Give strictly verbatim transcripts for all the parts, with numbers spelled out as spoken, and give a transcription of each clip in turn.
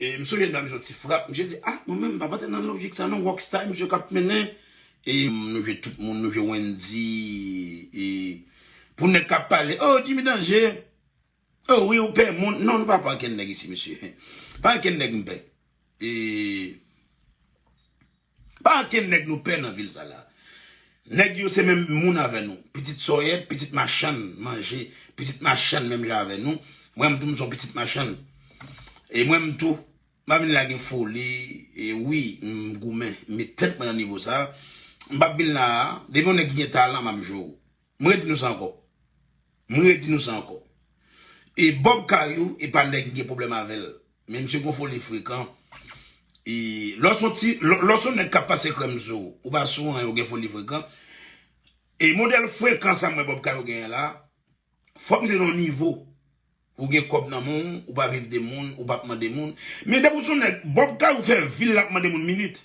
E m sonje nan misye ti frap, misye di, ah, mwen menm, m pa antre nan lojik sa non, Rockstar, misye k ap mennen. E m, nou jwe tout moun, nou jwe Wendy, e pou nèg k ap pale, oh, Jimmy Danger, oh, wi, ou pè moun. Non, nou pa pè ankenn nèg isi, mesye. Pa ankenn nèg m pè. E pa ankenn nèg nou pè nan vil sa la. Nèg yo se menm moun avè nou. Pitit sòyèt, pitit machann manje, pitit machann menm jan avè nou. Mwen m tou m se yon pitit machann. E mwen m tou, m pa vin la gen foli, e wi, m goumen, m met tèt mwen nan nivo sa. M p ap vin la a, depi yon nèg ki gen talan, m ap jwe w. M redi nou sa ankò. M redi nou sa ankò. E Bob Kayou, e pa nèg m gen pwoblèm avè l. Men misye gon foli frekan. E lè w se yon ti, lè, lè w se yon nèg k ap pase krèm sou ou, ou pa sou anyen, ou gen foli frekan. E modèl frekan sa m wè Bob Kayou genyen la, fòk misye nan yon nivo. Ou gen kòb nan men w, ou pa viv de moun, ou p ap mande moun. Men depi w se yon nèg, Bob Kayou fè vil l ap mande moun minit.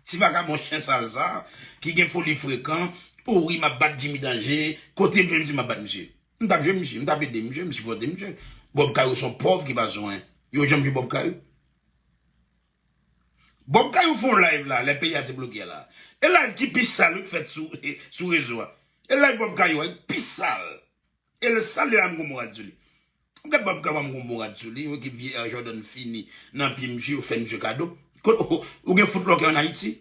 Ti vakabon chen sal sa, ki gen foli frekan, o wi, m ap bat Jimmy Danger, kote m jwenn misye, m ap bat misye. M t ap jwe misye, m t ap ede misye, m sipòte misye. Bob Kayou se yon pòv ki pa sou anyen. Yo janm jwe Bob Kayou. Bob Kayou fè yon live la, lè peyi a te bloke a la. E live ki pi sal wi k fèt sou, sou rezo a. E live Bob Kayou a ki pi sal. E l sal yo a m gon bon rad sou li. Ou gad Bob Kayou a m gon bon rad sou li, yon ekip vye Air Jordan fini nan pye misye, yo fè misye kado. Kot, ou, ou gen Foot Locker ann Ayiti?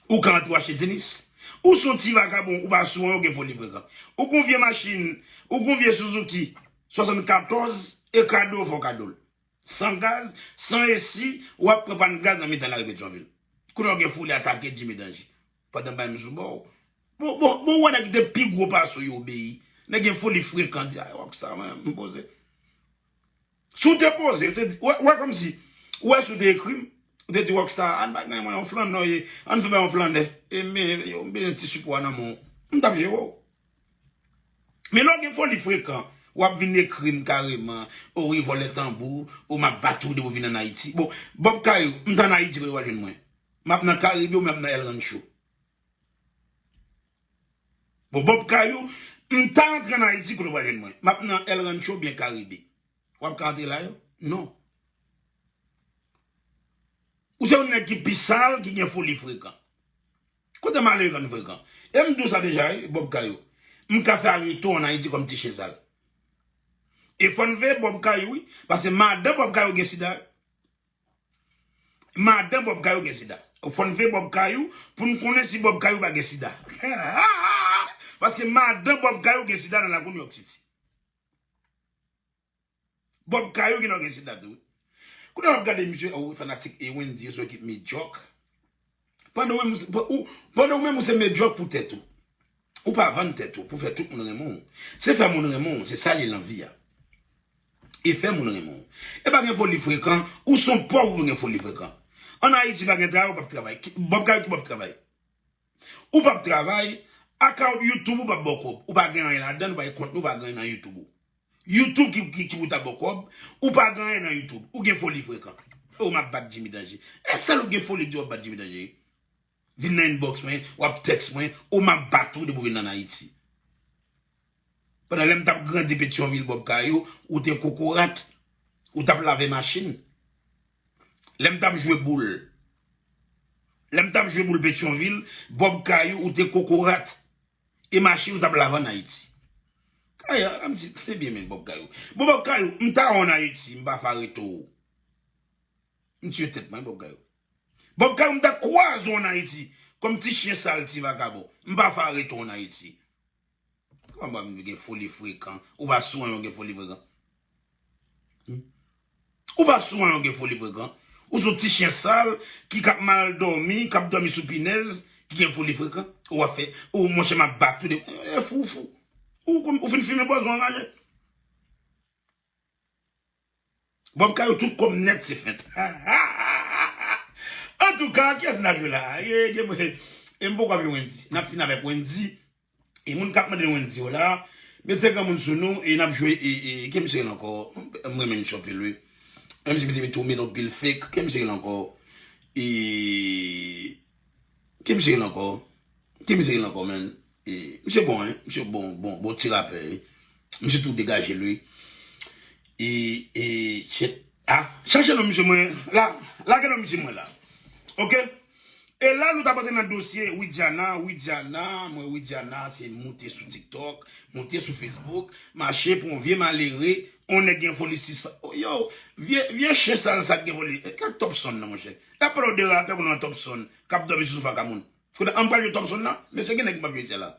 Ou ka antre w achte tenis? Ou se yon ti vakabon, ou pa sou anyen, ou gen foli frekan. Ou gon vye machin, ou gon vye Suzuki swasannkatorz, e kado yo fè w kado l. San gaz, san esi, w ap pran pàn gaz nan mitan lari Petyonvil. Kounye a w gen foli atake Jimmy Danger. Pandan bay m sou bò w. Bon, bon, bon, ou wè nèg ki te pi gwo pase w yo obeyi. Nèg gen foli frekan, di, ay, Rockstar, mwen, m poze. Si w te poze, w te di, wè, wè kòmsi, ou wè si w te ekri m, ou te di, Rockstar, ann pa gen mwen yon flannè, ann fè mwen yon flannè. E men, yo, m bezwen ti sipò a nan men w. M t ap jere w. Men lè w gen foli frekan, w ap vin ekri m kareman, o wi, vòlè tanbou, o m ap bat ou depi w vin ann Ayiti. Bon, Bob Kayou, m t ann Ayiti kote w al jwenn mwen. M ap nan Karibe, ou m ap nan El Rancho. Bon, Bob Kayou, m ta antre ann Ayiti kote w al jwenn mwen. M ap nan El Rancho oubyen Karibe. W ap ka antre la yo? Non. Ou se yon nèg ki pi sal, ki gen foli frekan. Kote malere konn frekan? E m di w sa deja, wi, Bob Kayou. M ka fè aletou ann Ayiti kòm ti chen sal. E fò n veye Bob Kayou, wi, paske madan Bob Kayou gen sida. Madan Bob Kayou gen sida. Fò n veye Bob Kayou pou n konnen si Bob Kayou pa gen sida. Paske madan Bob Kayou gen sida nan lakou New York City. Bob Kayou gen dwa gen sida tou, wi. Kounye a w ap gade misye, o, fanatik e Wendy, yo se ekip medyòk. Pandan ou menm, ou, pandan ou menm ou se medyòk pou tèt ou. Ou pa vann tèt ou pou fè tout moun renmen w. Se fè moun renmen w, se sa l ye nan vi a. E fè moun renmen w. E pa gen foli frekan, ou se yon pòv ou gen foli frekan. Ann Ayiti pa gen travay, ou p ap travay. Ki, Bob Kayou ki p ap travay. Ou p ap travay, account YouTube ou p ap ba w kòb. Ou pa gen anyen ladan, ou pa gen kont nou, ou pa gen anyen nan YouTube ou. YouTube ki, ki, ki pou ta ba w kòb, ou pa gen anyen nan YouTube. Ou gen foli frekan. O, m ap bat Jimmy Danger. E sèl ou gen foli di w ap bat Jimmy Danger. Vin nan inbox mwen, w ap tèks mwen, o, m ap bat ou depi w vin ann Ayiti. Pandan lè m t ap grandi Petyonvil, Bob Kayou, ou te kokorat. Ou t ap lave machin. Lè m t ap jwe boul. Lè m t ap jwe boul Petyonvil, Bob Kayou, ou te kokorat. E machin ou t ap lave ann Ayiti. Aya, m di, tande byen men Bob Kayou. Bon, Bob Kayou, m ta wè w ann Ayiti, m pa fè areto w. M tiye tèt mwen, Bob Kayou. Bob Kayou, m ta kwaze w ann Ayiti, kòm ti chen sal, ti vakabon. M pa fè areto w ann Ayiti. Kòman m gen foli frekan? Ou pa sou anyen, ou gen foli frekan. Hmm? Ou pa sou anyen, ou gen foli frekan. Ou se yon ti chen sal ki k ap mal dòmi, k ap dòmi sou pinèz, ki gen foli frekan. Ou ap fè, ou, monchè, m ap bat ou de, e, fou, fou. Ou, ou fin fimen pwazon anraje. Bob Kayou, tout kòm nèt se fèt. Antouka, kiyès n a jwe la? E, e, e m poko ap jwe Wendy. N ap fin avèk Wendy. E moun k ap mande Wendy yo la, mete granmoun sou nou, e n ap jwe, e, e, ki misye rele ankò? M renmen misye anpil, wi. Menm si misye tou met anpil fake, ki misye rele ankò? E, ki misye rele ankò? Ki misye rele ankò, menn? E, misye bon, hein? Misye bon, bon, bon ti rapè, hein? Misye tou degaje l, wi. E, e, shit. Ah, Chache non misye mwen la. Lage non misye mwen la. Oke? E la nou t ap antre nan dosye Widiana, Widiana, mwen Widiana se moute sou TikTok, moute sou Facebook, mache pou yon vye malere, yon nèg gen foli sis. Yo, vye, vye chen sal sa k gen foli. E kèk Topson nan monchè. Y ap pale w de rapè pou nan Topson, k ap dòmi sou sofa ka moun. Fouda, an pral jwe Topson nan, mesye gen nèg m ap jwe la.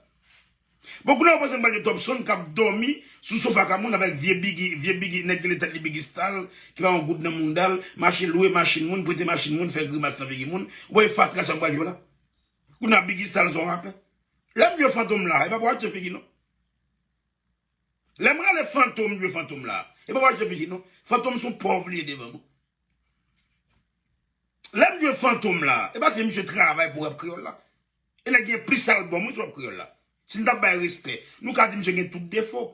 Bon, kounye a ou panse m pral jwe Topson k ap dòmi sou sofa ka moun avèk vye Biggie, vye Biggie, nèg rele tèt li Biggie Style, ki pa yon goud nan mounda l, mache lwe machin moun, prete machin moun, fè grimas nan figi moun. Ou wè fatra sa m pral jwe la? Kounye a Biggie Style se yon rapè. Lè m jwe Fantom la, e pa pou achte figi non. Lè m rale Fantom, jwe Fantom la, e pa pou achte figi non. Fantom se yon pòv li ye devan mwen. Lè m jwe Fantom la, e pa se misye travay pou rap kreyòl la. E nèg gen plis albòm wi sou rap kreyòl la. Si n t ap bay respè, nou ka di misye gen tout defo.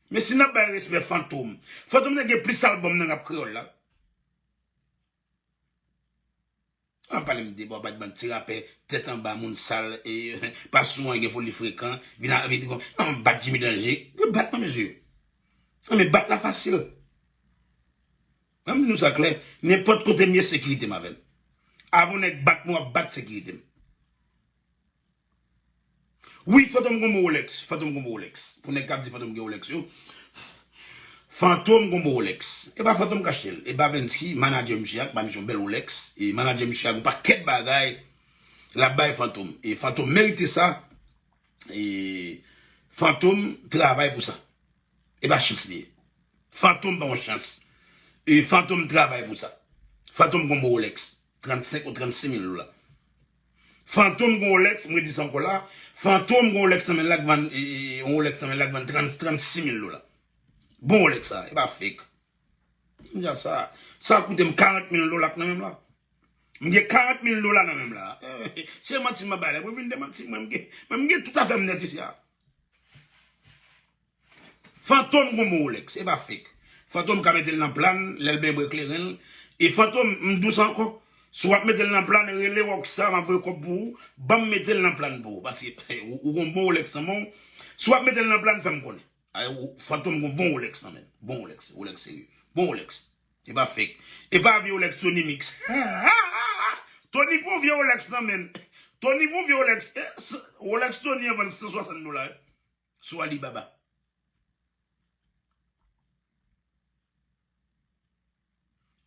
Men si n ap bay respè Fantom, Fantom nèg gen plis albòm nan rap kreyòl la. An pale m de bò bat bann ti rapè tèt anba moun sal e pa sou an gen foli frekan, vin a vin kon an bat Jimmy Danje. Yo bat mwen mesye. An men bat la fasil. An m di nou sa klè, nenpòt kote m ye sekirite m avè l. Avan nèg bat mwen w ap bat sekirite m. Wi, Fantom gon bon Rolex. Fantom gon bon Rolex. Pou nèg k ap di Fantom gen Rolex yo. Fantom gon bon Rolex. E pa Fantom k achte l. E Bavensky, manadjè misye a, k ba misye yon bèl Rolex. E manadjè misye a gon pakèt bagay l ap bay Fantom. E Fantom merite sa. E Fantom travay pou sa. E pa chans li ye. Fantom pa yon chans. E Fantom travay pou sa. Fantom gon bon Rolex. Trannsenk ou trannsis mil dola. Fantom gon Rolex, mwen di sa ankò la. Fantom gon Rolex nan men l la k vann, e, e, e, yon Rolex nan men l la k vann trant, trannsis mil dola. Bon Rolex sa, e pa fake. M di a sa, sa koute m karant mil dola k nan men m la. M gen karant mil dola nan men m la. Se manti m ap bay la, mwen vin demanti mwen, m gen, mwen m gen tout afè m nèt isi a. Fantom gon bon Rolex, e pa fake. Fantom ka mete l nan plan, lè l benyen bwè kleren l. E Fantom, m di w sa ankò. Si w ap mete l nan plan, rele Rockstar, m ap voye kòb pou ou. Ban m mete l nan plan pou ou. Paske ou, ou gon bon Rolex nan men w. Si w ap mete l nan plan, fè m konnen. Ay, ou, Fantom gon bon Rolex nan men l. Bon Rolex, Rolex serye. Bon Rolex. E pa fake. E pa vye Rolex Tony Mix. Tony gon vye Rolex nan men l. Tony gon vye Rolex. E, s-, Rolex Tony an vann san swasant dola, wi. Sou Alibaba.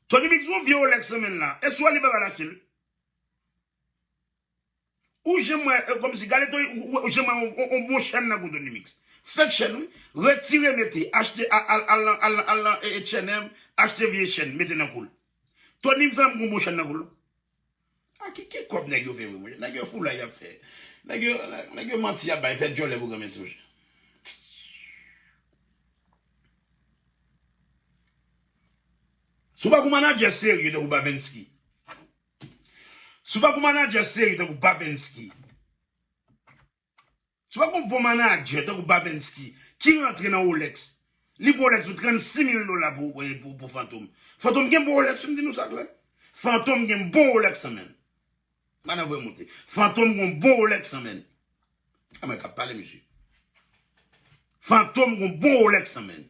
Tony Mix gon vye Rolex nan men l la. E sou Alibaba l achte l, wi. Ou janm wè, e, kòmsi, gade Tony, ou, ou, ou janm wè on, on, on bon chèn nan kou Tony Mix. Fake chèn, wi. Retire, mete. Achte, al, al, al nan, al nan, al nan, e, e, H and M, achte vye chèn, mete nan kou l. Tony Mix gon bon chèn nan kou l. A ki, ki kòb nèg yo fè vre, monchè? Nèg yo foulay y ap fè. Nèg yo, nèg yo manti y ap bay, fè djòlè pou granmesi, monchè. Si w pa gon manadjè serye tankou Bavensky. Si w pa gon manadjè serye tankou Bavensky. Si w pa gon bon manadjè tankou Bavensky ki rantre nan Rolex, li pran Rolex pou trannsis mil dola pou, pou, pou, pou Fantom. Fantom gen bon Rolex, m di nou sa klè. Fantom gen bon Rolex nan men l. Madan voye moute. Fantom gon bon Rolex nan men l. A mwen k ap pale, mesye. Fantom gon bon Rolex nan men l.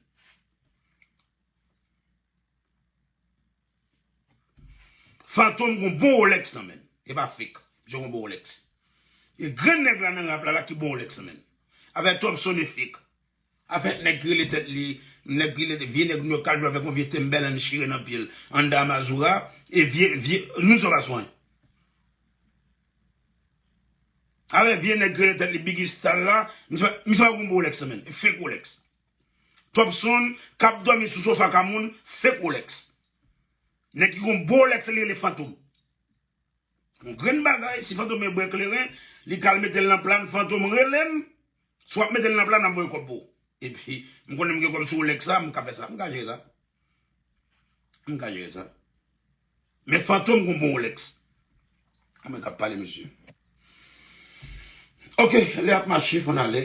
Fantom gon bon Rolex nan men l. E pa fake. Misye gon bon Rolex. E grenn nèg la nan rap la, la ki bon Rolex nan men l. Avèk Topson e fake. Avèk nèg ki rele tèt li, nèg ki rele vye nèg Nouyòk k al jwe avèk yon vye Timberland chire nan pye l anndan Amazura, e vye, vye, moun sa pa swen. Avèk vye nèg ki rele tèt li Biggie Style la, misye, misye pa gon bon Rolex nan men l. Fake Rolex. Topson, k ap dòmi sou sofa ka moun, fake Rolex. Nèg ki gon bon Rolex, li rele Fantom. Yon grenn bagay, si Fantom e bwè kleren, li ka al mete l nan plan, Fantom rele m, si w ap mete l nan plan, m ap voye kòb pou ou. Epi, m konnen m gen kòb sou Rolex la, m ka fè sa, m ka jere sa. M ka jere sa. Men Fantom gon bon Rolex. A mwen k ap pale, mesye. Oke, lè ap mache, fò n ale.